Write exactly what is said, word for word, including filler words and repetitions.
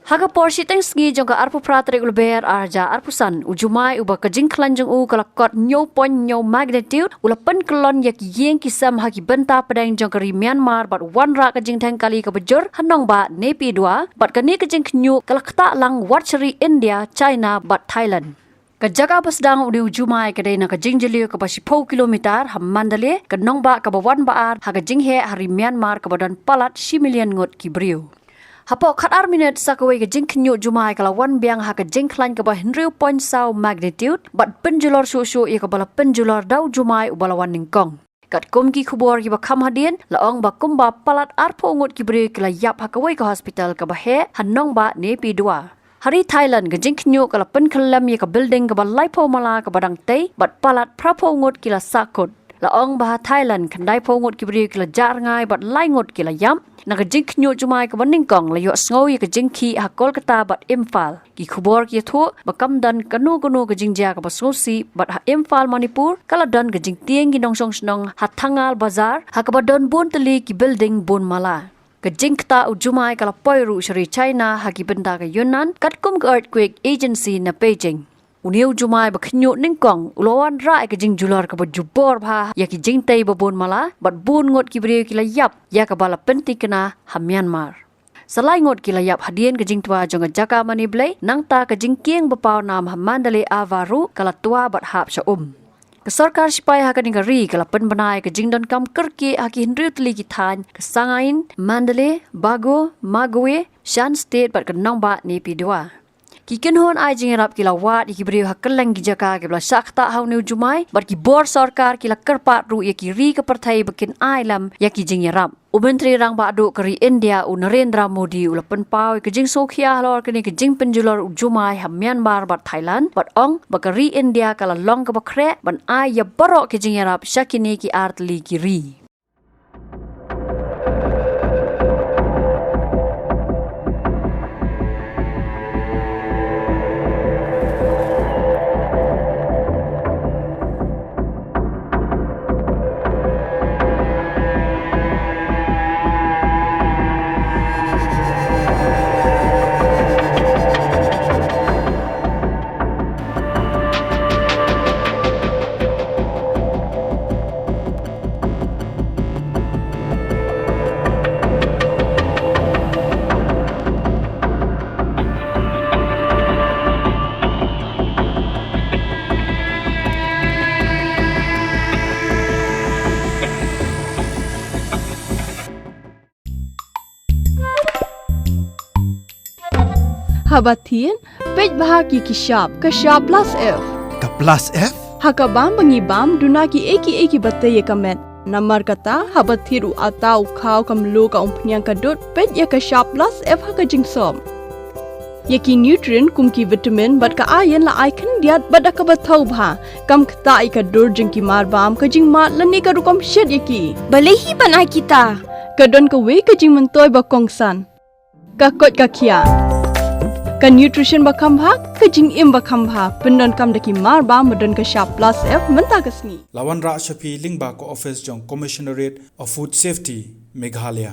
Ha ka por shiteng sngi jong ka arphew phra tarik u Lber arhajar arphew san, u jumai uba ka jingkhlaiñ jong u ka la kot hynñiew point hynñiew magnitude u la pynkyllon ïa ki ïing ki sem ha ki bynta pdeng jong ka ri Myanmar bad wanrah ka jingdheng kali kaba jur ha nongbah Naypyidaw, bad kane ka jingkhynñiuh ka la ktah lang wat sha ri India, China bad Thailand. Ka jaka ba sdang une u jumai ka dei na ka jingjylliew kaba shiphew kilometer ha Mandalay, ka nongbah kaba wan ba ar ha ka jingheh ha ri Myanmar kaba don palat shi million ngut ki briew. Hapoh khatar minit sa kawei ka jingkhynñiuh jumai ka la wan biang ha ka jingkhlaiñ kaba hynriew point saw magnitude bad pynjulor shuh shuh ïa kaba la pynjulor da u jumai uba la wan nyngkong. Katkum ki khubor kiba kham hadien, la ong ba kumba palat arphew ngut ki briew ki la ïap ha kawei ka hospital kaba heh ha nongbah Naypyidaw. Ha ri Thailand, ka jingkhynñiuh ka la pynkhyllem ïa ka building kaba laiphew mala kaba dang tei bad palat phraphew ngut ki la sahkut. La ong ba ha Thailand, khyndaiphew ngut ki briew ki la jah rngai bad lai ngut ki la ïap. Na ka jingkhynñiuh jumai kaba nyngkong, la ïohsngew ïa ka jingkhih ha Kolkata bad Imphal. Ki khubor ki ïathuh ba kam don kano kano ka jingjia kaba sngewsih bad ha Imphal, Manipur, ka la don ka jingtieng ki nongshong shnong ha Thangal Bazar ha kaba don bun tylli ki building bun mala. Ka jingktah u jumai ka la poi ruh sha ri China ha ki bynta ka Yunnan katkum ka Earthquake Agency na Beijing. Une u jumai ba khynñiuh nyngkong u la wanrah ïa ka jingjulor kaba jubor bha ïa ki jingtei ba bun mala bad bun ngut ki briew ki la ïap ïa kaba la pyntikna ha Myanmar. Sa lai ngut ki la ïap hadien ka jingtwa jong ka jaka mane blei, nangta ka jingkieng ba pawnam ha Mandalay Awa ruh ka la twa bad hap sha um. Ka sorkar shipai ha kane ka ri ka la pynbna ïa ka jingdonkam kyrkieh ha ki hynriew tylli ki thaiñ, ka Sagaing, Mandalay, Bago, Magway, Shan State bad ka nongbah Naypyidaw. Ki kynhun ai jingïarap ki la wad ïa ki briew ha kylleng ki jaka kiba la shah ktah ha une u jumai, bad ki bor sorkar ki la kyrpad ruh ïa ki ri ka pyrthei ba kin ai lem ïa ki jingïarap. U Myntri Rangbah Duh ka ri India, u Narendra Modi, u la pynpaw ïa ka jingsngewkhia halor kane ka jingpynjulor u jumai ha Myanmar bad Thailand, bad ong ba ka ri India ka la long kaba khreh ban ai ïa baroh ki jingïarap sha kine ki ar tylli ki ri. Haba thied, peit bha ki ki shap, ka shap plus F. Ka plus F? Ha ka bam ba ngi bam, duna ki ei ki ei kiba tei ïa ka met. Namar kata, haba thied u atta, u khaw, ka mluh, ka umphniang, ka dud, peit ïa ka shap plus F ha ka jingsop. Ïa ki nutrient kum ki vitamin bad ka iron la ai khyndiat bad da kaba thaw bha. Kam ktah ïa ka dur jong ki mar bam, ka jingmad lane ka rukom shet ïa ki. Balei hi ban ai kita? Ka don kawei ka jingmyntoi ba kongsan. Ka koit ka khiah. Ka nutrition ba kham bha, ka jingim ba kham bha. Pyndonkam da ki mar bam ba don ka shap plus F mynta ka sngi. La wanrah sha phi lyngba ka office jong Commissionerate of Food Safety, Meghalaya.